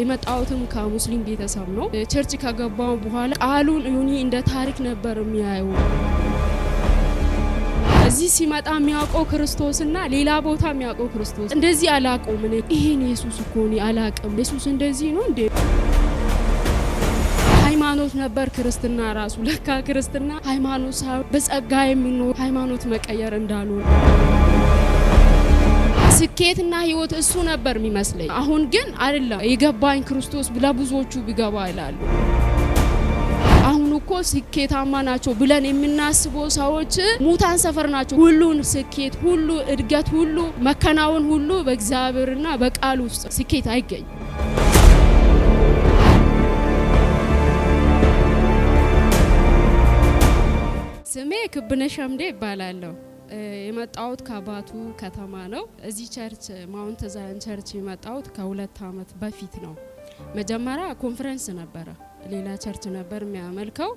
የመጣሁትም ከሙስሊም ቤተሰብ ነው። Church ከገባሁ በኋላ ቃሉን ዩኒ እንደ ታሪክ ነበር የሚያየው። እዚህ ሲመጣ የሚያውቀው ክርስቶስና ሌላ ቦታ የሚያውቀው ክርስቶስ እንደዚህ አላውቀውም። እኔ ይሄን ኢየሱስ እኮ እኔ አላውቅም። ኢየሱስ እንደዚህ ነው እንዴ? ሃይማኖት ነበር ክርስትና ራሱ። ለካ ክርስትና ሃይማኖት ሳይሆን በጸጋ የሚኖር ሃይማኖት መቀየር እንዳልሆነ ስኬትና ህይወት እሱ ነበር የሚመስለኝ። አሁን ግን አይደለም የገባኝ ክርስቶስ ለብዙዎቹ ቢገባ ይላሉ። አሁን እኮ ስኬታማ ናቸው ብለን የምናስበው ሰዎች ሙታን ሰፈር ናቸው። ሁሉን ስኬት፣ ሁሉ እድገት፣ ሁሉ መከናወን ሁሉ በእግዚአብሔርና በቃል ውስጥ ስኬት አይገኝም። ስሜ ክብነሽ አምዴ ይባላለሁ። የመጣሁት ከባቱ ከተማ ነው። እዚህ church Mount Zion Church የመጣሁት ከ2 አመት በፊት ነው። መጀመሪያ ኮንፈረንስ ነበረ፣ ሌላ church ነበር የሚያመልከው።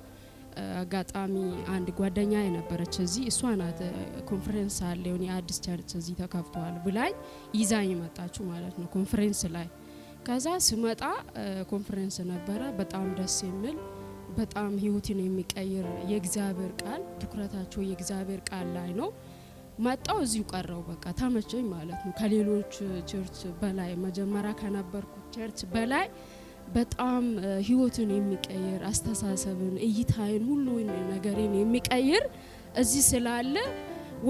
አጋጣሚ አንድ ጓደኛ የነበረች እዚህ፣ እሷ ናት ኮንፈረንስ አለ የሆነ የአዲስ church እዚህ ተከፍቷል ብላኝ ይዛኝ መጣችሁ ማለት ነው ኮንፈረንስ ላይ። ከዛ ስመጣ ኮንፈረንስ ነበረ፣ በጣም ደስ የሚል፣ በጣም ህይወትን የሚቀይር የእግዚአብሔር ቃል፣ ትኩረታቸው የእግዚአብሔር ቃል ላይ ነው። መጣው እዚሁ ቀረው፣ በቃ ተመቸኝ ማለት ነው። ከሌሎች church በላይ፣ መጀመሪያ ከነበርኩት church በላይ በጣም ህይወትን የሚቀይር፣ አስተሳሰብን፣ እይታይን፣ ሁሉ ነገሬን የሚቀይር እዚህ ስላለ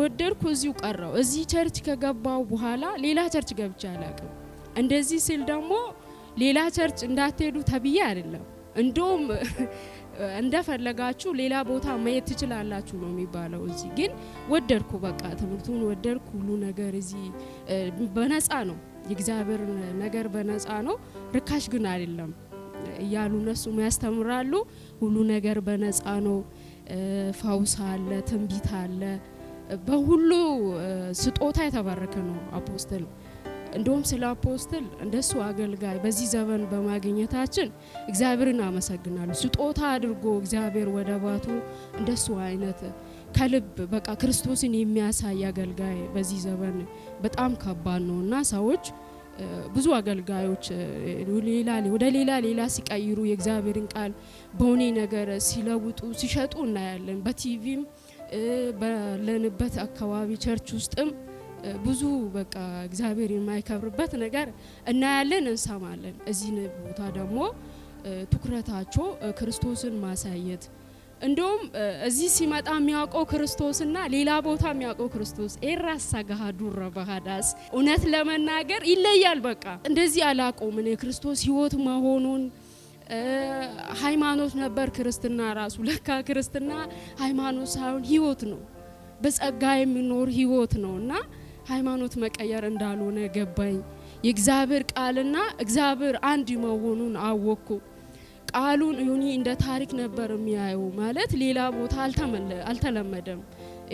ወደድኩ፣ እዚሁ ቀረው። እዚህ church ከገባው በኋላ ሌላ church ገብቼ አላቅም። እንደዚህ ስል ደግሞ ሌላ church እንዳትሄዱ ተብዬ አይደለም። እንደውም እንደፈለጋችሁ ሌላ ቦታ ማየት ትችላላችሁ ነው የሚባለው። እዚህ ግን ወደድኩ፣ በቃ ትምህርቱን ወደድኩ። ሁሉ ነገር እዚህ በነፃ ነው፣ የእግዚአብሔር ነገር በነፃ ነው፣ ርካሽ ግን አይደለም እያሉ እነሱም ያስተምራሉ። ሁሉ ነገር በነፃ ነው፣ ፈውስ አለ፣ ትንቢት አለ፣ በሁሉ ስጦታ የተባረከ ነው apostle። እንደውም ስለ apostle እንደሱ አገልጋይ በዚህ ዘመን በማግኘታችን እግዚአብሔርን አመሰግናለሁ። ስጦታ አድርጎ እግዚአብሔር ወደ ባቱ እንደሱ አይነት ከልብ በቃ ክርስቶስን የሚያሳይ አገልጋይ በዚህ ዘመን በጣም ከባድ ነው እና ሰዎች ብዙ አገልጋዮች ሌላ ወደ ሌላ ሌላ ሲቀይሩ፣ የእግዚአብሔርን ቃል በሆነ ነገር ሲለውጡ፣ ሲሸጡ እናያለን። በቲቪም ባለንበት አካባቢ church ውስጥም ብዙ በቃ እግዚአብሔር የማይከብርበት ነገር እናያለን፣ እንሰማለን። እዚህ ቦታ ደግሞ ትኩረታቸው ክርስቶስን ማሳየት፣ እንደውም እዚህ ሲመጣ የሚያውቀው ክርስቶስና ሌላ ቦታ የሚያውቀው ክርስቶስ ኤራሳ ጋሃዱረ ባህዳስ እውነት ለመናገር ይለያል። በቃ እንደዚህ አላውቀውም እኔ ክርስቶስ ህይወት መሆኑን። ሃይማኖት ነበር ክርስትና ራሱ። ለካ ክርስትና ሃይማኖት ሳይሆን ህይወት ነው፣ በጸጋ የሚኖር ህይወት ነው እና ሃይማኖት መቀየር እንዳልሆነ ገባኝ። የእግዚአብሔር ቃልና እግዚአብሔር አንድ መሆኑን አወቅኩ። ቃሉን ዩኒ እንደ ታሪክ ነበር የሚያየው፣ ማለት ሌላ ቦታ አልተለመደም።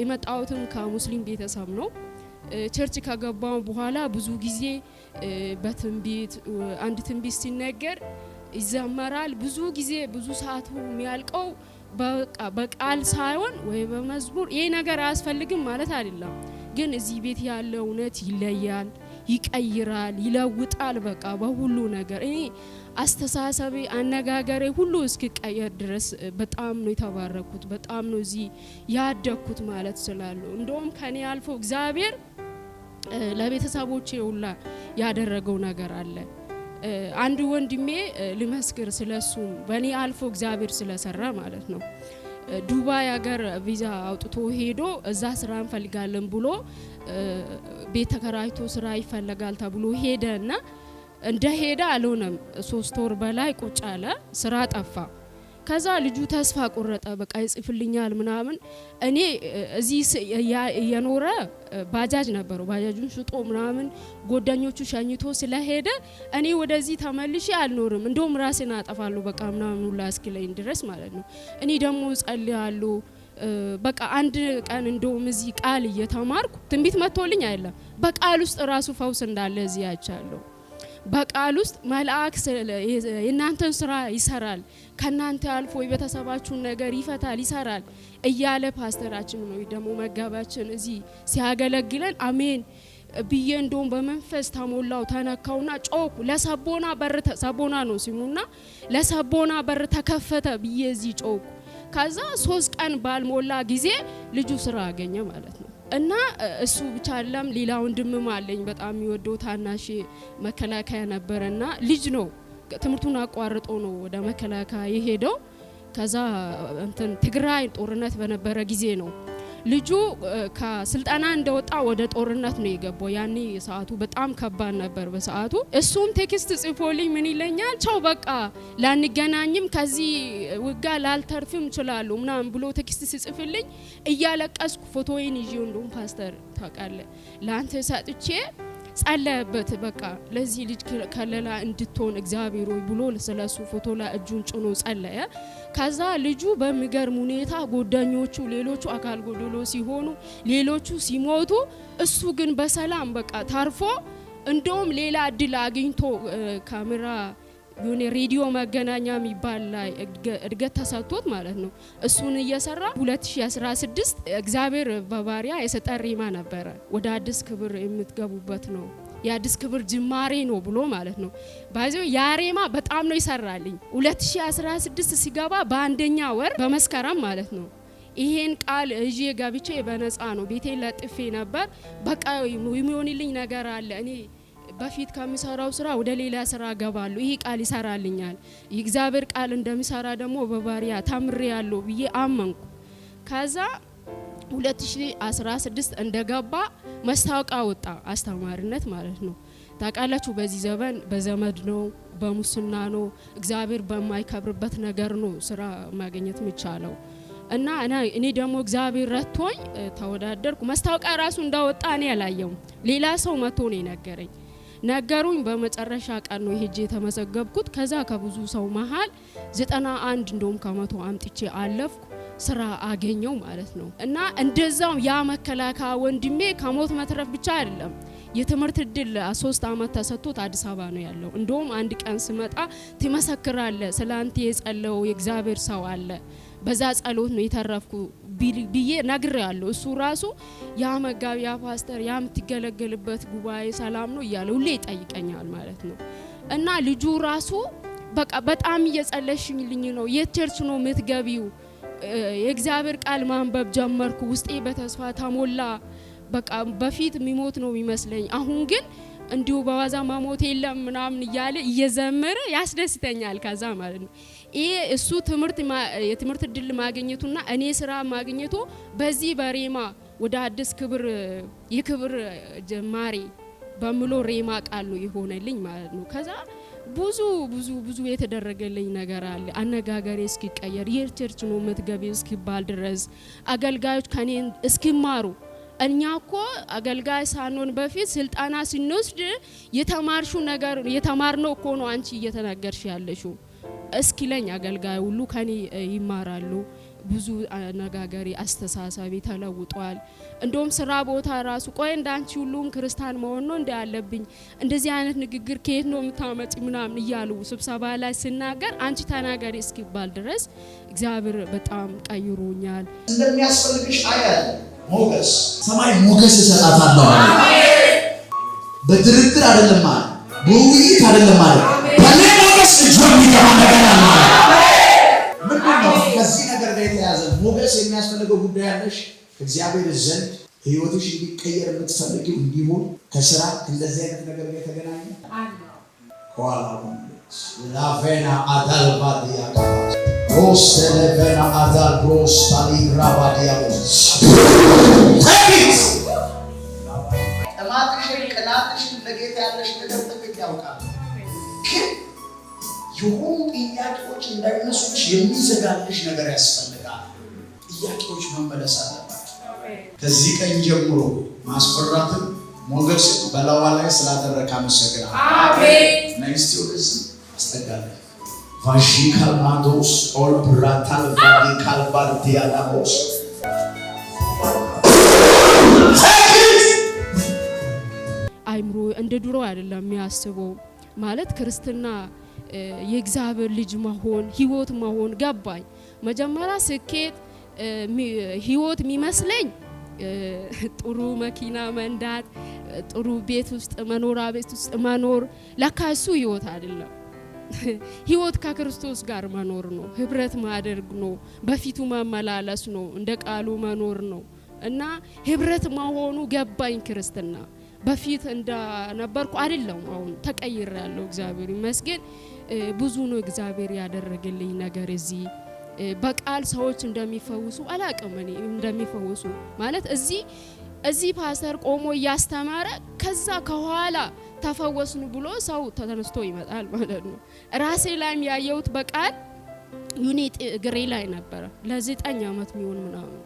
የመጣሁትም ከሙስሊም ቤተሰብ ነው። Church ከገባው በኋላ ብዙ ጊዜ በትንቢት፣ አንድ ትንቢት ሲነገር ይዘመራል። ብዙ ጊዜ ብዙ ሰዓቱ የሚያልቀው በቃል ሳይሆን ወይ በመዝሙር። ይሄ ነገር አያስፈልግም ማለት አይደለም፣ ግን እዚህ ቤት ያለው እውነት ይለያል፣ ይቀይራል፣ ይለውጣል። በቃ በሁሉ ነገር እኔ አስተሳሰቤ፣ አነጋገሬ ሁሉ እስኪቀየር ድረስ በጣም ነው የተባረኩት። በጣም ነው እዚህ ያደግኩት ማለት ስላሉ እንደውም ከኔ አልፎ እግዚአብሔር ለቤተሰቦቼ ሁላ ያደረገው ነገር አለ። አንድ ወንድሜ ልመስክር ስለሱም፣ በእኔ አልፎ እግዚአብሔር ስለሰራ ማለት ነው። ዱባይ ሀገር ቪዛ አውጥቶ ሄዶ እዛ ስራ እንፈልጋለን ብሎ፣ ቤት ተከራይቶ ስራ ይፈለጋል ተብሎ ሄደ እና እንደ ሄደ አልሆነም። 3 ወር በላይ ቁጭ አለ፣ ስራ ጠፋ። ከዛ ልጁ ተስፋ ቆረጠ። በቃ ይጽፍልኛል ምናምን። እኔ እዚህ እየኖረ ባጃጅ ነበረው፣ ባጃጁን ሽጦ ምናምን ጓደኞቹ ሸኝቶ ስለሄደ እኔ ወደዚህ ተመልሼ አልኖርም፣ እንደውም ራሴን አጠፋለሁ በቃ ምናምን ሁላ እስኪለኝ ድረስ ማለት ነው። እኔ ደግሞ ጸልያለሁ። በቃ አንድ ቀን እንደውም እዚህ ቃል እየተማርኩ ትንቢት መጥቶልኝ አይደለም፣ በቃል ውስጥ ራሱ ፈውስ እንዳለ እዚህ አይቻለሁ። በቃል ውስጥ መልአክ የእናንተን ስራ ይሰራል፣ ከእናንተ አልፎ የቤተሰባችሁን ነገር ይፈታል፣ ይሰራል እያለ ፓስተራችን ወይ ደግሞ መጋቢያችን እዚህ ሲያገለግለን አሜን። ብዬ እንደውም በመንፈስ ተሞላው፣ ተነካውና ጮኩ። ለሰቦና በር፣ ሰቦና ነው ስሙና፣ ለሰቦና በር ተከፈተ ብዬ እዚህ ጮኩ። ከዛ 3 ቀን ባልሞላ ጊዜ ልጁ ስራ አገኘ ማለት ነው። እና እሱ ብቻ አይደለም፣ ሌላ ወንድምም አለኝ በጣም የሚወደው ታናሽ፣ መከላከያ ነበረና ልጅ ነው። ትምህርቱን አቋርጦ ነው ወደ መከላከያ የሄደው። ከዛ እንትን ትግራይ ጦርነት በነበረ ጊዜ ነው ልጁ ከስልጠና እንደወጣ ወደ ጦርነት ነው የገባው። ያኔ ሰዓቱ በጣም ከባድ ነበር በሰዓቱ። እሱም text ጽፎልኝ ምን ይለኛል፣ ቻው በቃ ላንገናኝም፣ ከዚህ ውጊያ ላልተርፍም እችላለሁ ምናምን ብሎ text ሲጽፍልኝ እያለቀስኩ ፎቶዬን ይዤ፣ እንደውም ፓስተር ታውቃለህ፣ ለአንተ ሰጥቼ ጸለየበት። በቃ ለዚህ ልጅ ከለላ እንድትሆን እግዚአብሔር ሆይ ብሎ ስለሱ ፎቶ ላይ እጁን ጭኖ ጸለየ። ከዛ ልጁ በሚገርም ሁኔታ ጓደኞቹ ሌሎቹ አካል ጎደሎ ሲሆኑ፣ ሌሎቹ ሲሞቱ፣ እሱ ግን በሰላም በቃ ተርፎ እንደውም ሌላ እድል አግኝቶ ካሜራ የሆነ ሬዲዮ መገናኛ የሚባል ላይ እድገት ተሰጥቶት ማለት ነው። እሱን እየሰራ 2016 እግዚአብሔር በባሪያ የሰጠ ሬማ ነበረ። ወደ አዲስ ክብር የምትገቡበት ነው፣ የአዲስ ክብር ጅማሬ ነው ብሎ ማለት ነው። By the way ያ ሬማ በጣም ነው ይሰራልኝ። 2016 ሲገባ በአንደኛ ወር በመስከረም ማለት ነው ይሄን ቃል ይዤ ገብቼ በነፃ ነው ቤቴን ለጥፌ ነበር። በቃ የሚሆንልኝ ነገር አለ፣ እኔ በፊት ከምሰራው ስራ ወደ ሌላ ስራ ገባለሁ። ይህ ቃል ይሰራልኛል። የእግዚአብሔር ቃል እንደሚሰራ ደግሞ በባሪያ ተምሬያለሁ ብዬ አመንኩ። ከዛ 2016 እንደገባ ማስታወቂያ ወጣ፣ አስተማሪነት ማለት ነው። ታውቃላችሁ በዚህ ዘመን በዘመድ ነው፣ በሙስና ነው፣ እግዚአብሔር በማይከብርበት ነገር ነው ስራ ማግኘት የሚቻለው። እና እኔ ደግሞ እግዚአብሔር ረድቶኝ ተወዳደርኩ። ማስታወቂያ ራሱ እንዳወጣ እኔ አላየውም። ሌላ ሰው መጥቶ ነው የነገረኝ። ነገሩኝ። በመጨረሻ ቀን ነው ሄጄ የተመዘገብኩት። ከዛ ከብዙ ሰው መሀል 91 እንደውም ከመቶ አምጥቼ አለፍኩ። ስራ አገኘው ማለት ነው። እና እንደዛው ያ መከላከያ ወንድሜ ከሞት መትረፍ ብቻ አይደለም፣ የትምህርት እድል 3 አመት ተሰጥቶት አዲስ አበባ ነው ያለው። እንደውም አንድ ቀን ስመጣ ትመሰክራለህ፣ ስለ አንተ የጸለየው የእግዚአብሔር ሰው አለ፣ በዛ ጸሎት ነው የተረፍኩ ብዬ ነግሬያለሁ። እሱ ራሱ ያ መጋቢ፣ ያ ፓስተር፣ ያ የምትገለገልበት ጉባኤ ሰላም ነው እያለ ሁሌ ይጠይቀኛል ማለት ነው። እና ልጁ ራሱ በቃ በጣም እየጸለሽልኝ ነው፣ የት church ነው የምትገቢው? የእግዚአብሔር ቃል ማንበብ ጀመርኩ፣ ውስጤ በተስፋ ተሞላ። በቃ በፊት የሚሞት ነው የሚመስለኝ፣ አሁን ግን እንዲሁ በዋዛ መሞት የለም ምናምን እያለ እየዘመረ ያስደስተኛል። ከዛ ማለት ነው ይሄ እሱ ትምህርት የትምህርት እድል ማግኘቱና እኔ ስራ ማግኘቱ በዚህ በሬማ ወደ አዲስ ክብር የክብር ጅማሬ በምሎ ሬማ ቃል ነው የሆነልኝ ማለት ነው። ከዛ ብዙ ብዙ ብዙ የተደረገልኝ ነገር አለ። አነጋገሬ እስኪቀየር፣ የት church ነው የምትገቢ እስኪባል ድረስ፣ አገልጋዮች ከኔ እስኪማሩ፣ እኛ እኮ አገልጋይ ሳንሆን በፊት ስልጠና ስንወስድ የተማርሹ ነገር የተማርነው እኮ ነው አንቺ እየተናገርሽ ያለሽው እስኪለኝ አገልጋይ ሁሉ ከኔ ይማራሉ። ብዙ አነጋገሬ፣ አስተሳሰቤ ተለውጧል። እንደውም ስራ ቦታ ራሱ ቆይ እንዳንቺ ሁሉም ክርስቲያን መሆን ነው እንደ ያለብኝ፣ እንደዚህ አይነት ንግግር ከየት ነው የምታመጪ ምናምን እያሉ ስብሰባ ላይ ስናገር አንቺ ተናገሪ እስኪባል ድረስ እግዚአብሔር በጣም ቀይሮኛል። እንደሚያስፈልግሽ አያል ሞገስ። ሰማይ ሞገስ እሰጣታለሁ አለ። በድርድር አይደለም አለ፣ በውይይት አይደለም አለ። በእኔ ሞገስ እጇ የሚገባ ነገር አለ። ምንድን ነው ከዚህ ነገር ጋር የተያዘ ሞገስ የሚያስፈልገው ጉዳይ አለሽ? ከእግዚአብሔር ዘንድ ህይወትሽ እንዲቀየር የምትፈልጊው እንዲሆን ከስራ እንደዚህ አይነት ነገር ጋር የተገናኘ ከኋላ ላቬና አዳልባ ዲያካባስ ሮሰለቬና አዳል ብሮስ ታሊግራባ ዲያቦስ። Take it! ጥማትሽን፣ ቅናትሽን፣ ለጌታ ያለሽ ነገር ጥቅቅ ያውቃል። ግን የሆኑ ጥያቄዎች እንዳይነሱብሽ የሚዘጋልሽ ነገር ያስፈልጋል። ጥያቄዎች መመለስ አለባቸው። ከዚህ ቀን ጀምሮ ማስፈራትን ሞገስ በላዋ ላይ ስላደረግ አመሰግናለሁ። ነይ እስቲ ወደዚህ አስጠጋለን። ቫዢካል ማዶስ ኦል ብራታል ቫዲካል ባርዲያላሞስ። Take it! አይምሮ እንደ ድሮ አይደለም የሚያስበው፣ ማለት ክርስትና የእግዚአብሔር ልጅ መሆን፣ ህይወት መሆን ገባኝ። መጀመሪያ ስኬት ህይወት የሚመስለኝ ጥሩ መኪና መንዳት፣ ጥሩ ቤት ውስጥ መኖሪያ ቤት ውስጥ መኖር ለካ እሱ ህይወት አይደለም። ህይወት ከክርስቶስ ጋር መኖር ነው። ህብረት ማድረግ ነው። በፊቱ መመላለስ ነው። እንደ ቃሉ መኖር ነው እና ህብረት መሆኑ ገባኝ። ክርስትና በፊት እንደነበርኩ አይደለም። አሁን ተቀይሬያለሁ። እግዚአብሔር ይመስገን። ብዙ ነው እግዚአብሔር ያደረገልኝ ነገር። እዚህ በቃል ሰዎች እንደሚፈውሱ አላቅም። እኔ እንደሚፈውሱ ማለት እዚህ ፓስተር ቆሞ እያስተማረ ከዛ ከኋላ ተፈወስን ብሎ ሰው ተነስቶ ይመጣል ማለት ነው። ራሴ ላይም ያየሁት በቃል ዩኒት እግሬ ላይ ነበረ ለ9 አመት የሚሆን ምናምን።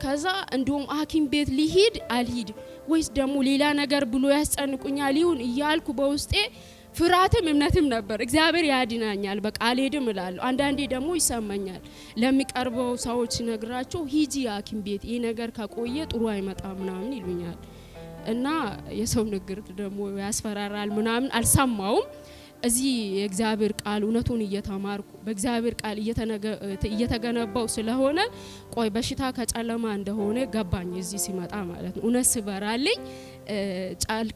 ከዛ እንዲሁም ሐኪም ቤት ሊሂድ አልሂድ ወይስ ደግሞ ሌላ ነገር ብሎ ያስጨንቁኛል ይሁን እያልኩ በውስጤ ፍርሃትም እምነትም ነበር። እግዚአብሔር ያድናኛል፣ በቃ አልሄድም እላለሁ። አንዳንዴ ደግሞ ይሰማኛል። ለሚቀርበው ሰዎች ሲነግራቸው ሂጂ ሐኪም ቤት፣ ይህ ነገር ከቆየ ጥሩ አይመጣም ምናምን ይሉኛል። እና የሰው ንግርት ደግሞ ያስፈራራል ምናምን፣ አልሰማውም። እዚህ የእግዚአብሔር ቃል እውነቱን እየተማርኩ በእግዚአብሔር ቃል እየተገነባው ስለሆነ ቆይ በሽታ ከጨለማ እንደሆነ ገባኝ። እዚህ ሲመጣ ማለት ነው። እውነት ስበራልኝ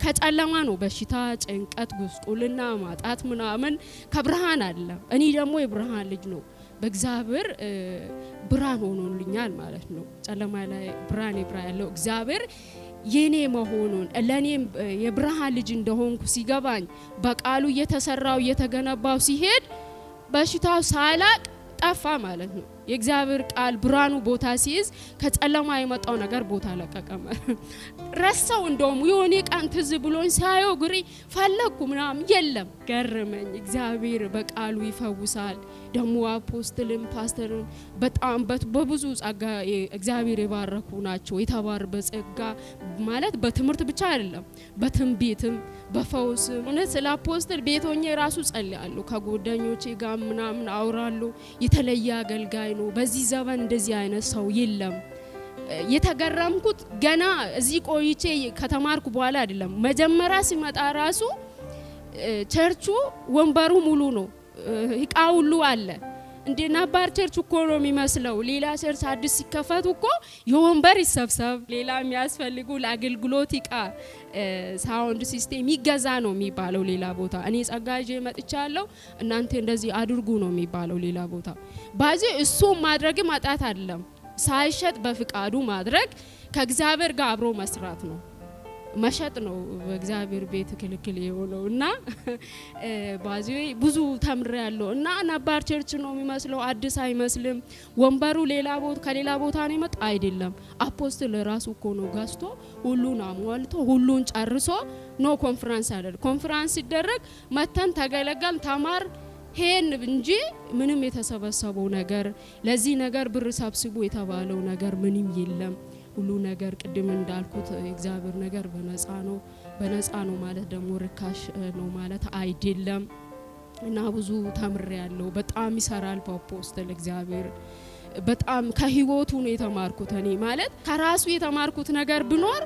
ከጨለማ ነው በሽታ፣ ጭንቀት፣ ጉስቁልና፣ ማጣት ምናምን ከብርሃን አይደለም። እኔ ደግሞ የብርሃን ልጅ ነው። በእግዚአብሔር ብርሃን ሆኖልኛል ማለት ነው። ጨለማ ላይ ብርሃን ይብራ ያለው እግዚአብሔር የኔ መሆኑን፣ ለኔም የብርሃን ልጅ እንደሆንኩ ሲገባኝ፣ በቃሉ እየተሰራው እየተገነባው ሲሄድ በሽታው ሳላቅ ጠፋ ማለት ነው። የእግዚአብሔር ቃል ብርሃኑ ቦታ ሲይዝ ከጨለማ የመጣው ነገር ቦታ ለቀቀ። ረሳው። እንደውም የሆነ ቀን ትዝ ብሎኝ ሳየው ግሪ ፈለግኩ ምናምን የለም። ገረመኝ። እግዚአብሔር በቃሉ ይፈውሳል። ደግሞ apostle ም ፓስተርም በጣም በብዙ ጸጋ እግዚአብሔር የባረኩ ናቸው። የተባር በጸጋ ማለት በትምህርት ብቻ አይደለም፣ በትንቢትም በፈውስም። እውነት ስለ apostle ቤት ሆኜ ራሱ ጸልያለሁ። ከጓደኞቼ ጋር ምናምን አውራለሁ። የተለየ አገልጋይ ነው። በዚህ ዘመን እንደዚህ አይነት ሰው የለም። የተገረምኩት ገና እዚህ ቆይቼ ከተማርኩ በኋላ አይደለም። መጀመሪያ ሲመጣ ራሱ ቸርቹ ወንበሩ ሙሉ ነው፣ እቃ ሁሉ አለ። እንደ ነባር church እኮ ነው የሚመስለው። ሌላ church አዲስ ሲከፈት እኮ የወንበር ይሰብሰብ፣ ሌላ የሚያስፈልጉ ለአገልግሎት እቃ sound system ይገዛ ነው የሚባለው ሌላ ቦታ። እኔ ጸጋ ይዤ መጥቻለሁ፣ እናንተ እንደዚህ አድርጉ ነው የሚባለው ሌላ ቦታ። ባዚ እሱ ማድረግም ማጣት አይደለም፣ ሳይሸጥ በፍቃዱ ማድረግ ከእግዚአብሔር ጋር አብሮ መስራት ነው። መሸጥ ነው በእግዚአብሔር ቤት ክልክል የሆነው። እና ባዚ ብዙ ተምሬያለሁ እና ነባር church ነው የሚመስለው፣ አዲስ አይመስልም። ወንበሩ ሌላ ቦታ ከሌላ ቦታ ነው የመጣ አይደለም። Apostle ራሱ እኮ ነው ገዝቶ ሁሉን አሟልቶ ሁሉን ጨርሶ no ኮንፈረንስ ያደርግ። ኮንፈረንስ ሲደረግ መተን ተገለገል ተማር ሄን እንጂ ምንም የተሰበሰበው ነገር፣ ለዚህ ነገር ብር ሰብስቡ የተባለው ነገር ምንም የለም። ሁሉ ነገር ቅድም እንዳልኩት የእግዚአብሔር ነገር በነፃ ነው። በነፃ ነው ማለት ደግሞ ርካሽ ነው ማለት አይደለም። እና ብዙ ተምሬያለሁ። በጣም ይሰራል በ apostle እግዚአብሔር። በጣም ከህይወቱ ነው የተማርኩት። እኔ ማለት ከራሱ የተማርኩት ነገር ብኖር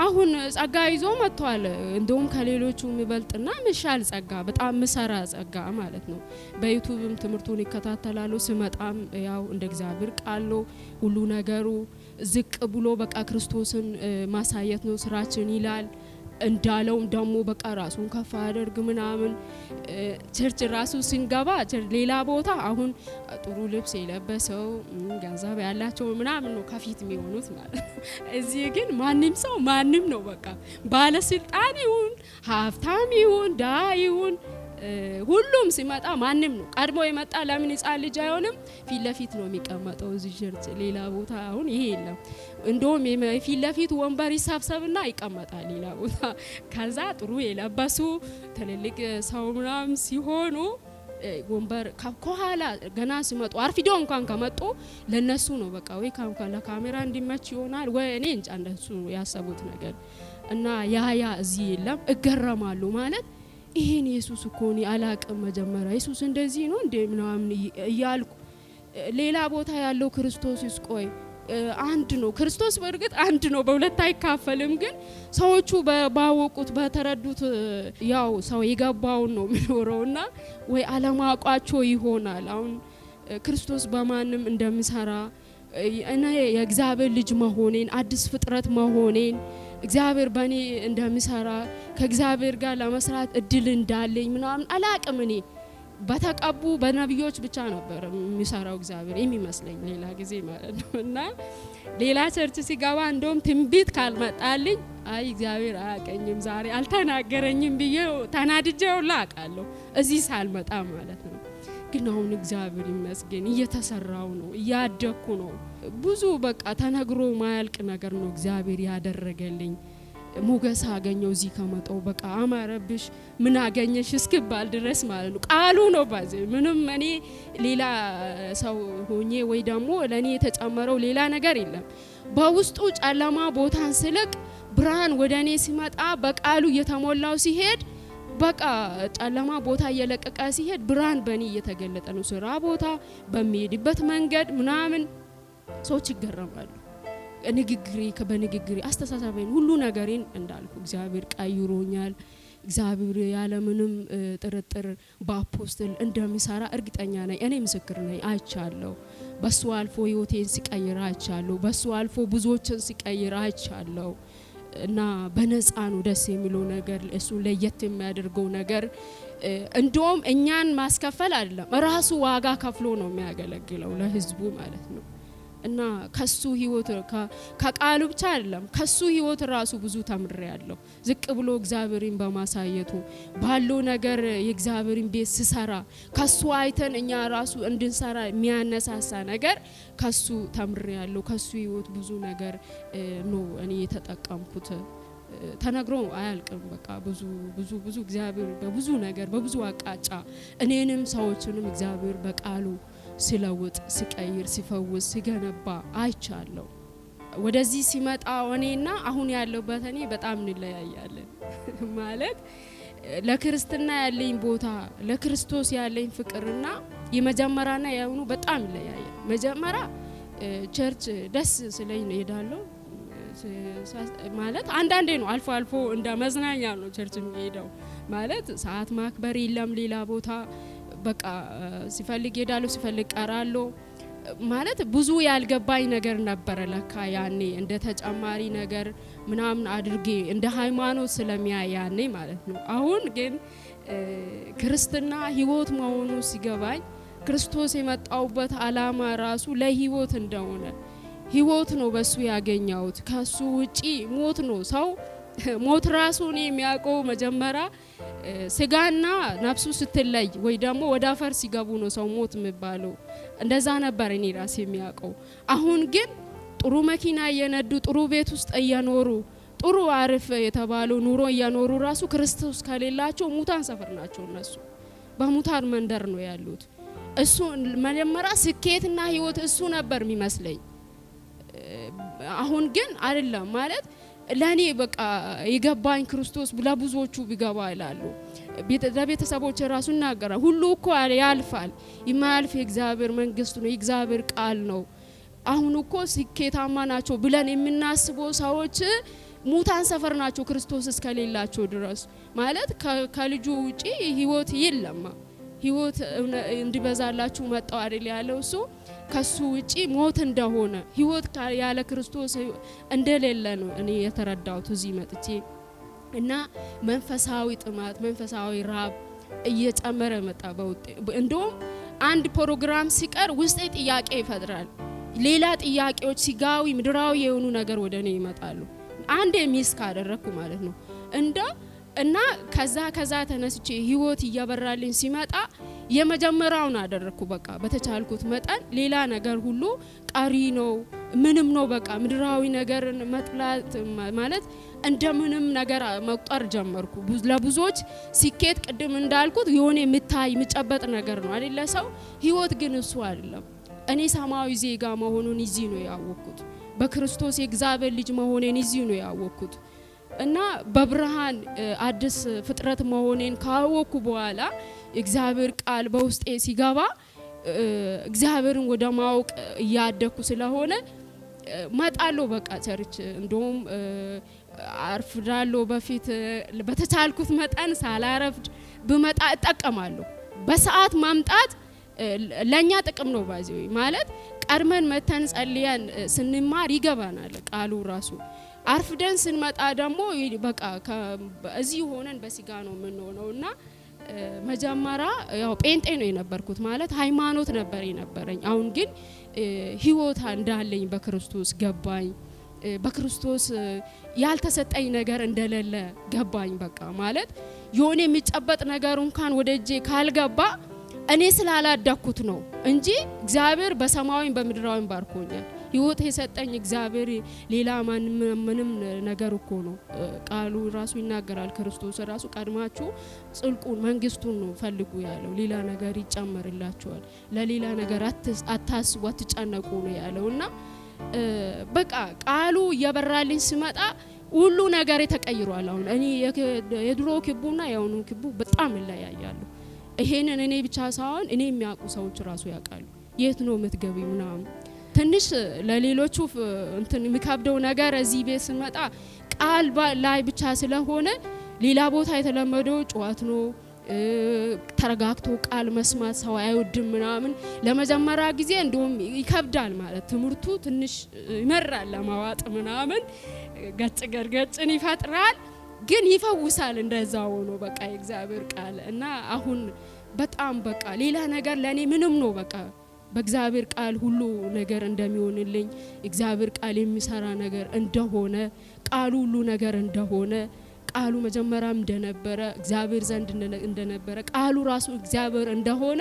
አሁን ጸጋ ይዞ መጥቷል። እንደውም ከሌሎቹ የሚበልጥና ምሻል ጸጋ፣ በጣም ምሰራ ጸጋ ማለት ነው። በ YouTube ም ትምህርቱን ይከታተላሉ። ስመጣም ያው እንደ እግዚአብሔር ቃል ነው ሁሉ ነገሩ። ዝቅ ብሎ በቃ ክርስቶስን ማሳየት ነው ስራችን ይላል። እንዳለውም ደግሞ በቃ ራሱን ከፍ አያደርግ ምናምን። Church ራሱ ስንገባ ሌላ ቦታ አሁን ጥሩ ልብስ የለበሰው፣ ገንዘብ ያላቸው ምናምን ነው ከፊት የሚሆኑት ማለት ነው። እዚህ ግን ማንም ሰው ማንም ነው፣ በቃ ባለስልጣን ይሁን፣ ሀብታም ይሁን፣ ድሃ ይሁን፣ ሁሉም ሲመጣ ማንም ነው። ቀድሞ የመጣ ለምን ህፃን ልጅ አይሆንም? ፊት ለፊት ነው የሚቀመጠው እዚህ church። ሌላ ቦታ አሁን ይሄ የለም። እንደውም ፊት ለፊት ወንበር ይሰብሰብና ይቀመጣል ሌላ ቦታ። ከዛ ጥሩ የለበሱ ትልልቅ ሰው ምናምን ሲሆኑ ወንበር ከኋላ ገና ሲመጡ፣ አርፊዶ እንኳን ከመጡ ለነሱ ነው በቃ፣ ወይ ለካሜራ እንዲመች ይሆናል ወይ እኔ እንጃ እንደሱ ያሰቡት ነገር። እና ያ እዚህ የለም። እገረማሉ ማለት ይሄን ኢየሱስ እኮ እኔ አላቅም፣ መጀመሪያ ኢየሱስ እንደዚህ ነው እንዴ ምናምን እያልኩ፣ ሌላ ቦታ ያለው ክርስቶስ ቆይ አንድ ነው። ክርስቶስ በእርግጥ አንድ ነው፣ በሁለት አይካፈልም። ግን ሰዎቹ ባወቁት በተረዱት ያው ሰው የገባውን ነው የሚኖረውና ወይ አለማወቃቸው ይሆናል። አሁን ክርስቶስ በማንም እንደሚሰራ፣ እኔ የእግዚአብሔር ልጅ መሆኔን፣ አዲስ ፍጥረት መሆኔን እግዚአብሔር በእኔ እንደሚሰራ፣ ከእግዚአብሔር ጋር ለመስራት እድል እንዳለኝ ምናምን አላቅም። እኔ በተቀቡ በነቢዮች ብቻ ነበር የሚሰራው እግዚአብሔር የሚመስለኝ ሌላ ጊዜ ማለት ነው። እና ሌላ church ሲገባ እንደውም ትንቢት ካልመጣልኝ አይ እግዚአብሔር አያቀኝም፣ ዛሬ አልተናገረኝም ብዬ ተናድጄ ሁላ አውቃለሁ፣ እዚህ ሳልመጣ ማለት ነው። ግን አሁን እግዚአብሔር ይመስገን እየተሰራው ነው፣ እያደግኩ ነው። ብዙ በቃ ተነግሮ ማያልቅ ነገር ነው እግዚአብሔር ያደረገልኝ። ሞገስ አገኘው እዚህ ከመጣው፣ በቃ አማረብሽ፣ ምን አገኘሽ እስክባል ድረስ ማለት ነው። ቃሉ ነው ባዜ፣ ምንም እኔ ሌላ ሰው ሆኜ ወይ ደግሞ ለእኔ የተጨመረው ሌላ ነገር የለም። በውስጡ ጨለማ ቦታን ስልቅ ብርሃን ወደ እኔ ሲመጣ፣ በቃሉ እየተሞላው ሲሄድ፣ በቃ ጨለማ ቦታ እየለቀቀ ሲሄድ ብርሃን በእኔ እየተገለጠ ነው። ስራ ቦታ በሚሄድበት መንገድ ምናምን ሰዎች ይገረማሉ። ንግግሬ፣ በንግግሬ አስተሳሰቤን፣ ሁሉ ነገሬን እንዳልኩ እግዚአብሔር ቀይሮኛል። እግዚአብሔር ያለምንም ጥርጥር በ apostle እንደሚሰራ እርግጠኛ ነኝ። እኔ ምስክር ነኝ፣ አይቻለሁ። በሱ አልፎ ህይወቴን ሲቀይር አይቻለሁ። በሱ አልፎ ብዙዎችን ሲቀይር አይቻለሁ። እና በነፃ ነው። ደስ የሚለው ነገር፣ እሱ ለየት የሚያደርገው ነገር እንደውም እኛን ማስከፈል አይደለም፣ ራሱ ዋጋ ከፍሎ ነው የሚያገለግለው ለህዝቡ ማለት ነው። እና ከሱ ህይወት፣ ከቃሉ ብቻ አይደለም፣ ከሱ ህይወት ራሱ ብዙ ተምሬያለሁ። ዝቅ ብሎ እግዚአብሔርን በማሳየቱ ባለው ነገር የእግዚአብሔርን ቤት ስሰራ ከሱ አይተን እኛ ራሱ እንድንሰራ የሚያነሳሳ ነገር ከሱ ተምሬያለሁ። ከሱ ህይወት ብዙ ነገር ነው እኔ የተጠቀምኩት። ተነግሮ አያልቅም። በቃ ብዙ ብዙ ብዙ እግዚአብሔር በብዙ ነገር በብዙ አቅጣጫ እኔንም ሰዎችንም እግዚአብሔር በቃሉ ሲለውጥ፣ ሲቀይር፣ ሲፈውስ፣ ሲገነባ አይቻለሁ። ወደዚህ ሲመጣ እኔና አሁን ያለሁበት እኔ በጣም እንለያያለን። ማለት ለክርስትና ያለኝ ቦታ፣ ለክርስቶስ ያለኝ ፍቅርና የመጀመሪያና የአሁኑ በጣም ይለያያል። መጀመሪያ church ደስ ስለኝ ነው እሄዳለሁ። ማለት አንዳንዴ ነው፣ አልፎ አልፎ እንደ መዝናኛ ነው church የሚሄደው። ማለት ሰዓት ማክበር የለም ሌላ ቦታ፣ በቃ ሲፈልግ ሄዳለሁ፣ ሲፈልግ ቀራለሁ። ማለት ብዙ ያልገባኝ ነገር ነበረ ለካ ያኔ፣ እንደ ተጨማሪ ነገር ምናምን አድርጌ እንደ ሃይማኖት ስለሚያይ ያኔ ማለት ነው። አሁን ግን ክርስትና ህይወት መሆኑ ሲገባኝ፣ ክርስቶስ የመጣውበት አላማ ራሱ ለህይወት እንደሆነ፣ ህይወት ነው በሱ ያገኘሁት። ከሱ ውጪ ሞት ነው። ሰው ሞት ራሱ እኔ የሚያውቀው መጀመሪያ ስጋና ነፍሱ ስትለይ ወይ ደግሞ ወደ አፈር ሲገቡ ነው ሰው ሞት የሚባለው። እንደዛ ነበር እኔ ራሴ የሚያውቀው። አሁን ግን ጥሩ መኪና እየነዱ፣ ጥሩ ቤት ውስጥ እየኖሩ፣ ጥሩ አሪፍ የተባለው ኑሮ እየኖሩ ራሱ ክርስቶስ ከሌላቸው ሙታን ሰፈር ናቸው እነሱ። በሙታን መንደር ነው ያሉት። እሱ መጀመሪያ ስኬትና ህይወት እሱ ነበር የሚመስለኝ። አሁን ግን አይደለም። ማለት ለእኔ በቃ የገባኝ ክርስቶስ ለብዙዎቹ ቢገባ ይላሉ። ለቤተሰቦች ራሱ ይናገራል። ሁሉ እኮ ያልፋል፣ የማያልፍ የእግዚአብሔር መንግስት ነው፣ የእግዚአብሔር ቃል ነው። አሁን እኮ ስኬታማ ናቸው ብለን የምናስበው ሰዎች ሙታን ሰፈር ናቸው ክርስቶስ እስከሌላቸው ድረስ። ማለት ከልጁ ውጪ ህይወት የለማ። ህይወት እንዲበዛላችሁ መጣው አይደል ያለው እሱ። ከሱ ውጪ ሞት እንደሆነ፣ ህይወት ያለ ክርስቶስ እንደሌለ ነው እኔ የተረዳሁት እዚህ መጥቼ። እና መንፈሳዊ ጥማት፣ መንፈሳዊ ራብ እየጨመረ መጣ። በውጤ እንደውም አንድ ፕሮግራም ሲቀር ውስጤ ጥያቄ ይፈጥራል። ሌላ ጥያቄዎች፣ ስጋዊ ምድራዊ የሆኑ ነገር ወደ እኔ ይመጣሉ። አንዴ miss ካደረግኩ ማለት ነው። እንደ እና ከዛ ተነስቼ ህይወት እያበራልኝ ሲመጣ የመጀመሪያውን አደረግኩ። በቃ በተቻልኩት መጠን ሌላ ነገር ሁሉ ቀሪ ነው፣ ምንም ነው። በቃ ምድራዊ ነገርን መጥላት፣ ማለት እንደምንም ነገር መቁጠር ጀመርኩ። ለብዙዎች ስኬት ቅድም እንዳልኩት የሆነ የምታይ የሚጨበጥ ነገር ነው አይደለ? ሰው ህይወት ግን እሱ አይደለም። እኔ ሰማያዊ ዜጋ መሆኑን እዚህ ነው ያወቅኩት። በክርስቶስ የእግዚአብሔር ልጅ መሆኔን እዚህ ነው ያወቅኩት። እና በብርሃን አዲስ ፍጥረት መሆኔን ካወቅኩ በኋላ የእግዚአብሔር ቃል በውስጤ ሲገባ እግዚአብሔርን ወደ ማወቅ እያደግኩ ስለሆነ መጣለሁ። በቃ church እንደውም አርፍዳለሁ። በፊት በተቻልኩት መጠን ሳላረፍድ ብመጣ እጠቀማለሁ። በሰዓት ማምጣት ለኛ ጥቅም ነው። ባዚ ማለት ቀድመን መተን ጸልየን ስንማር ይገባናል ቃሉ ራሱ። አርፍደን ስንመጣ ደግሞ በቃ እዚህ ሆነን በስጋ ነው የምንሆነው። እና መጀመሪያ ያው ጴንጤ ነው የነበርኩት፣ ማለት ሃይማኖት ነበር የነበረኝ። አሁን ግን ህይወት እንዳለኝ በክርስቶስ ገባኝ። በክርስቶስ ያልተሰጠኝ ነገር እንደሌለ ገባኝ። በቃ ማለት የሆነ የሚጨበጥ ነገር እንኳን ወደ እጄ ካልገባ እኔ ስላላደኩት ነው እንጂ እግዚአብሔር በሰማያዊም በምድራዊም ባርኮኛል። ህይወት የሰጠኝ እግዚአብሔር ሌላ ማንም ምንም ነገር እኮ ነው። ቃሉ ራሱ ይናገራል። ክርስቶስ ራሱ ቀድማችሁ ጽድቁን መንግስቱን ነው ፈልጉ ያለው፣ ሌላ ነገር ይጨመርላችኋል። ለሌላ ነገር አታስቡ፣ አትጨነቁ ነው ያለው። እና በቃ ቃሉ እየበራልኝ ስመጣ ሁሉ ነገር ተቀይሯል። አሁን እኔ የድሮ ክቡና የአሁኑ ክቡ በጣም ይለያያሉ። ይሄንን እኔ ብቻ ሳይሆን እኔ የሚያውቁ ሰዎች ራሱ ያውቃሉ። የት ነው የምትገቢ ምናምን። ትንሽ ለሌሎቹ እንትን የሚከብደው ነገር እዚህ ቤት ስንመጣ ቃል ላይ ብቻ ስለሆነ፣ ሌላ ቦታ የተለመደው ጨዋት ነው። ተረጋግቶ ቃል መስማት ሰው አይወድም ምናምን። ለመጀመሪያ ጊዜ እንደውም ይከብዳል፣ ማለት ትምህርቱ ትንሽ ይመራል ለማዋጥ ምናምን፣ ገጭ ገርገጭን ይፈጥራል፣ ግን ይፈውሳል። እንደዛ ሆኖ በቃ የእግዚአብሔር ቃል እና አሁን በጣም በቃ ሌላ ነገር ለእኔ ምንም ነው። በቃ በእግዚአብሔር ቃል ሁሉ ነገር እንደሚሆንልኝ፣ እግዚአብሔር ቃል የሚሰራ ነገር እንደሆነ፣ ቃሉ ሁሉ ነገር እንደሆነ፣ ቃሉ መጀመሪያም እንደነበረ፣ እግዚአብሔር ዘንድ እንደነበረ፣ ቃሉ ራሱ እግዚአብሔር እንደሆነ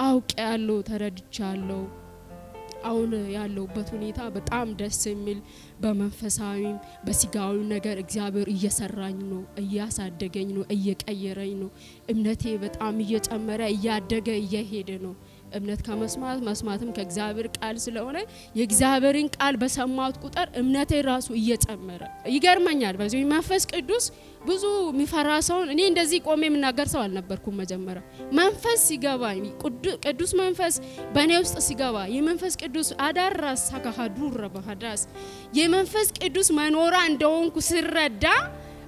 አውቄያለሁ፣ ተረድቻለሁ። አሁን ያለሁበት ሁኔታ በጣም ደስ የሚል፣ በመንፈሳዊም በስጋዊም ነገር እግዚአብሔር እየሰራኝ ነው፣ እያሳደገኝ ነው፣ እየቀየረኝ ነው። እምነቴ በጣም እየጨመረ እያደገ እየሄደ ነው። እምነት ከመስማት፣ መስማትም ከእግዚአብሔር ቃል ስለሆነ የእግዚአብሔርን ቃል በሰማሁት ቁጥር እምነቴ ራሱ እየጨመረ ይገርመኛል። በዚህ መንፈስ ቅዱስ ብዙ የሚፈራ ሰውን፣ እኔ እንደዚህ ቆሜ የምናገር ሰው አልነበርኩም። መጀመሪያ መንፈስ ሲገባኝ፣ ቅዱስ መንፈስ በእኔ ውስጥ ሲገባ፣ የመንፈስ ቅዱስ አዳራስ ሳካሃዱረ በሀዳስ የመንፈስ ቅዱስ መኖራ እንደሆንኩ ስረዳ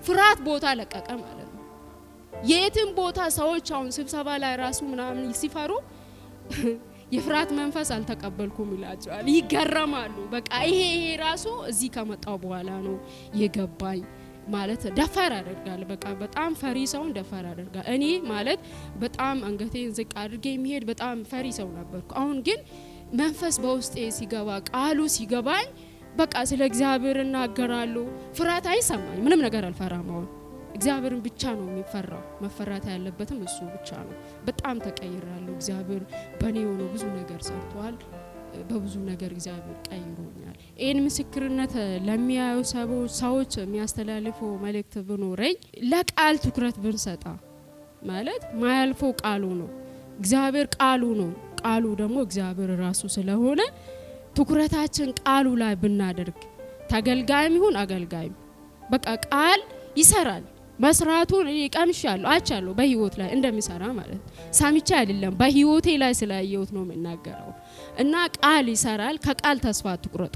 ፍርሃት ቦታ ለቀቀ ማለት ነው። የትም ቦታ ሰዎች አሁን ስብሰባ ላይ ራሱ ምናምን ሲፈሩ የፍርሃት መንፈስ አልተቀበልኩም ይላቸዋል። ይገረማሉ። በቃ ይሄ ራሱ እዚህ ከመጣው በኋላ ነው የገባኝ። ማለት ደፋር ያደርጋል። በቃ በጣም ፈሪ ሰውን ደፋር ያደርጋል። እኔ ማለት በጣም አንገቴን ዝቅ አድርጌ የሚሄድ በጣም ፈሪ ሰው ነበርኩ። አሁን ግን መንፈስ በውስጤ ሲገባ፣ ቃሉ ሲገባኝ በቃ ስለ እግዚአብሔር እናገራለሁ። ፍርሃት አይሰማኝ፣ ምንም ነገር አልፈራም። አሁን እግዚአብሔርን ብቻ ነው የሚፈራው። መፈራት ያለበትም እሱ ብቻ ነው። በጣም ተቀይራለሁ። እግዚአብሔር በእኔ የሆነ ብዙ ነገር ሰርቷል። በብዙ ነገር እግዚአብሔር ቀይሮኛል። ይህን ምስክርነት ለሚያዩ ሰዎች የሚያስተላልፈው መልእክት ብኖረኝ ለቃል ትኩረት ብንሰጣ፣ ማለት ማያልፈው ቃሉ ነው። እግዚአብሔር ቃሉ ነው። ቃሉ ደግሞ እግዚአብሔር ራሱ ስለሆነ ትኩረታችን ቃሉ ላይ ብናደርግ፣ ተገልጋይም ይሁን አገልጋይም በቃ ቃል ይሰራል። መስራቱን እኔ ቀምሻለሁ፣ አይቻለሁ፣ በህይወት ላይ እንደሚሰራ ማለት ነው። ሰምቼ አይደለም፣ በህይወቴ ላይ ስላየሁት ነው የምናገረው። እና ቃል ይሰራል። ከቃል ተስፋ አትቁረጡ።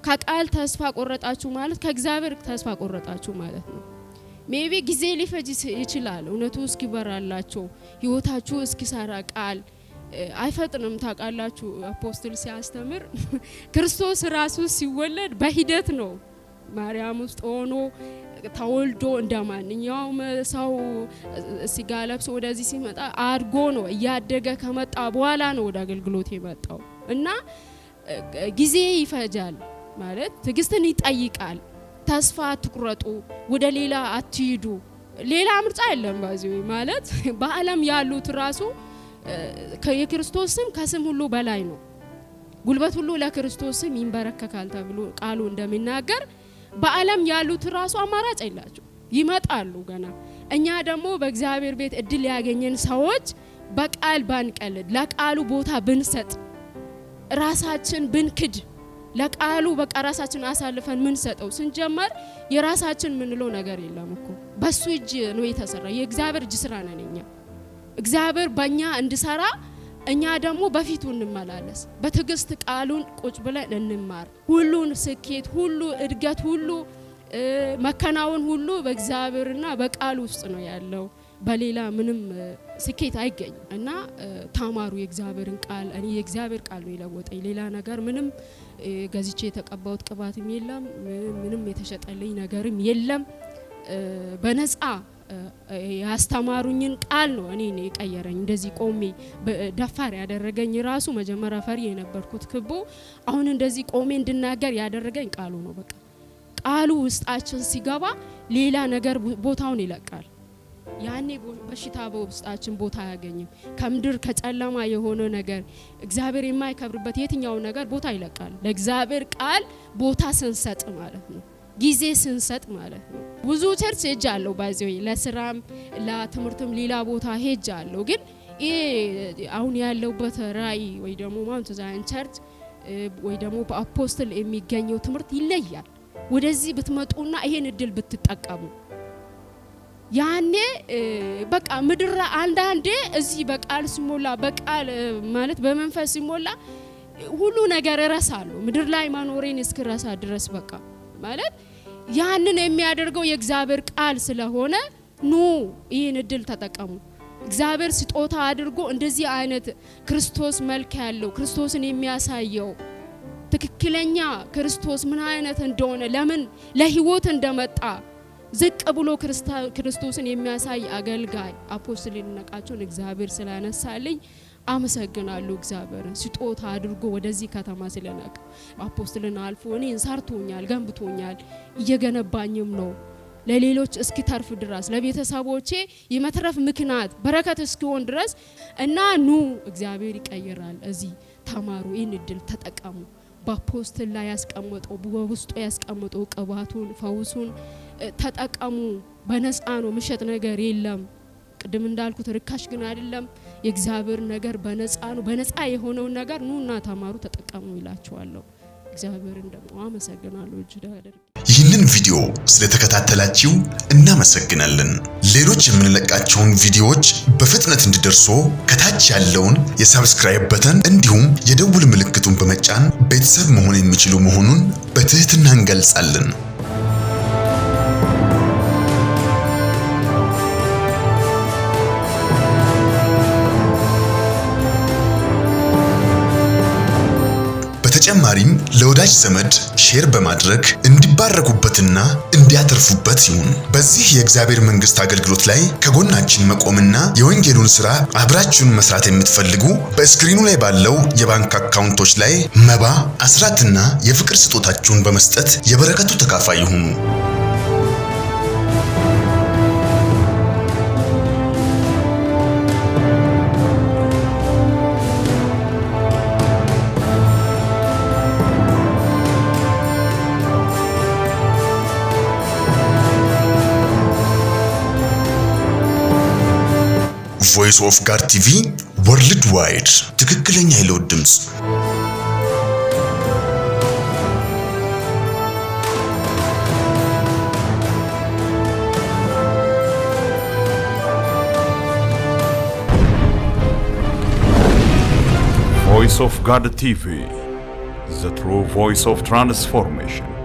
ከቃል ተስፋ ቆረጣችሁ ማለት ከእግዚአብሔር ተስፋ ቆረጣችሁ ማለት ነው። Maybe ጊዜ ሊፈጅ ይችላል። እውነቱ እስኪበራላቸው፣ ህይወታችሁ እስኪሰራ ቃል አይፈጥንም። ታውቃላችሁ፣ apostle ሲያስተምር ክርስቶስ ራሱ ሲወለድ በሂደት ነው። ማርያም ውስጥ ሆኖ ተወልዶ እንደ ማንኛውም ሰው ስጋ ለብሶ ወደዚህ ሲመጣ አድጎ ነው፣ እያደገ ከመጣ በኋላ ነው ወደ አገልግሎት የመጣው። እና ጊዜ ይፈጃል፣ ማለት ትዕግስትን ይጠይቃል። ተስፋ አትቁረጡ፣ ወደ ሌላ አትሂዱ። ሌላ ምርጫ የለም። በዚህ ማለት በዓለም ያሉት ራሱ የክርስቶስ ስም ከስም ሁሉ በላይ ነው። ጉልበት ሁሉ ለክርስቶስ ስም ይንበረከካል ተብሎ ቃሉ እንደሚናገር በዓለም ያሉት ራሱ አማራጭ የላቸው፣ ይመጣሉ ገና። እኛ ደግሞ በእግዚአብሔር ቤት እድል ያገኘን ሰዎች በቃል ባንቀልድ፣ ለቃሉ ቦታ ብንሰጥ፣ ራሳችን ብንክድ፣ ለቃሉ በቃ ራሳችን አሳልፈን ምንሰጠው፣ ስንጀመር የራሳችን ምንለው ነገር የለም እኮ፣ በሱ እጅ ነው የተሰራ። የእግዚአብሔር እጅ ስራ ነን እኛ። እግዚአብሔር በእኛ እንዲሰራ እኛ ደግሞ በፊቱ እንመላለስ። በትዕግስት ቃሉን ቁጭ ብለን እንማር። ሁሉን ስኬት፣ ሁሉ እድገት፣ ሁሉ መከናወን ሁሉ በእግዚአብሔርና በቃሉ ውስጥ ነው ያለው። በሌላ ምንም ስኬት አይገኝም። እና ተማሩ የእግዚአብሔርን ቃል። እኔ የእግዚአብሔር ቃል ነው የለወጠኝ። ሌላ ነገር ምንም ገዝቼ የተቀባሁት ቅባትም የለም፣ ምንም የተሸጠልኝ ነገርም የለም። በነፃ ያስተማሩኝን ቃል ነው እኔ ነው የቀየረኝ። እንደዚህ ቆሜ ደፋር ያደረገኝ ራሱ፣ መጀመሪያ ፈሪ የነበርኩት ክቦ አሁን እንደዚህ ቆሜ እንድናገር ያደረገኝ ቃሉ ነው። በቃ ቃሉ ውስጣችን ሲገባ ሌላ ነገር ቦታውን ይለቃል። ያኔ በሽታ በውስጣችን ቦታ አያገኝም። ከምድር ከጨለማ የሆነ ነገር፣ እግዚአብሔር የማይከብርበት የትኛው ነገር ቦታ ይለቃል። ለእግዚአብሔር ቃል ቦታ ስንሰጥ ማለት ነው፣ ጊዜ ስንሰጥ ማለት ነው። ብዙ church ሄጃለሁ፣ by the way ለስራም ለትምህርትም ሌላ ቦታ ሄጃለሁ። ግን ይሄ አሁን ያለሁበት ራእይ ወይ ደግሞ Mount Zion Church ወይ ደግሞ በ apostle የሚገኘው ትምህርት ይለያል። ወደዚህ ብትመጡና ይሄን እድል ብትጠቀሙ ያኔ በቃ ምድር አንዳንዴ እዚህ በቃል ሲሞላ፣ በቃል ማለት በመንፈስ ሲሞላ ሁሉ ነገር እረሳለሁ። ምድር ላይ መኖሬን እስክረሳ ድረስ፣ በቃ ማለት ያንን የሚያደርገው የእግዚአብሔር ቃል ስለሆነ ኑ ይህን እድል ተጠቀሙ። እግዚአብሔር ስጦታ አድርጎ እንደዚህ አይነት ክርስቶስ መልክ ያለው፣ ክርስቶስን የሚያሳየው፣ ትክክለኛ ክርስቶስ ምን አይነት እንደሆነ፣ ለምን ለህይወት እንደመጣ ዝቅ ብሎ ክርስቶስን የሚያሳይ አገልጋይ apostle ይድነቃቸውን እግዚአብሔር ስላነሳልኝ አመሰግናለሁ። እግዚአብሔርን ስጦታ አድርጎ ወደዚህ ከተማ ስለላከ፣ apostle ን አልፎ እኔን ሰርቶኛል፣ ገንብቶኛል፣ እየገነባኝም ነው ለሌሎች እስኪተርፍ ድረስ፣ ለቤተሰቦቼ የመትረፍ ምክንያት በረከት እስኪሆን ድረስ። እና ኑ፣ እግዚአብሔር ይቀይራል። እዚህ ተማሩ፣ ይህን እድል ተጠቀሙ። በ apostle ላይ ያስቀመጠው፣ በውስጡ ያስቀመጠው ቅባቱን፣ ፈውሱን ተጠቀሙ። በነፃ ነው፣ ምሸጥ ነገር የለም። ቅድም እንዳልኩት ርካሽ ግን አይደለም። የእግዚአብሔር ነገር በነፃ ነው። በነፃ የሆነውን ነገር ኑና ተማሩ፣ ተጠቀሙ ይላችኋለሁ። እግዚአብሔርን ደግሞ አመሰግናለሁ እጅግ አድርጌ። ይህንን ቪዲዮ ስለተከታተላችሁ እናመሰግናለን። ሌሎች የምንለቃቸውን ቪዲዮዎች በፍጥነት እንዲደርሱ ከታች ያለውን የ subscribe button እንዲሁም የደውል ምልክቱን በመጫን ቤተሰብ መሆን የሚችሉ መሆኑን በትህትና እንገልጻለን። በተጨማሪም ለወዳጅ ዘመድ share በማድረግ እንዲባረኩበትና እንዲያተርፉበት ይሁን። በዚህ የእግዚአብሔር መንግስት አገልግሎት ላይ ከጎናችን መቆምና የወንጌሉን ስራ አብራችሁን መስራት የምትፈልጉ በ screen ኑ ላይ ባለው የባንክ አካውንቶች ላይ መባ፣ አስራትና የፍቅር ስጦታችሁን በመስጠት የበረከቱ ተካፋይ ይሁኑ። Voice of God TV Worldwide፣ ትክክለኛ የለውጥ ድምፅ። Voice of God TV, the true voice of transformation.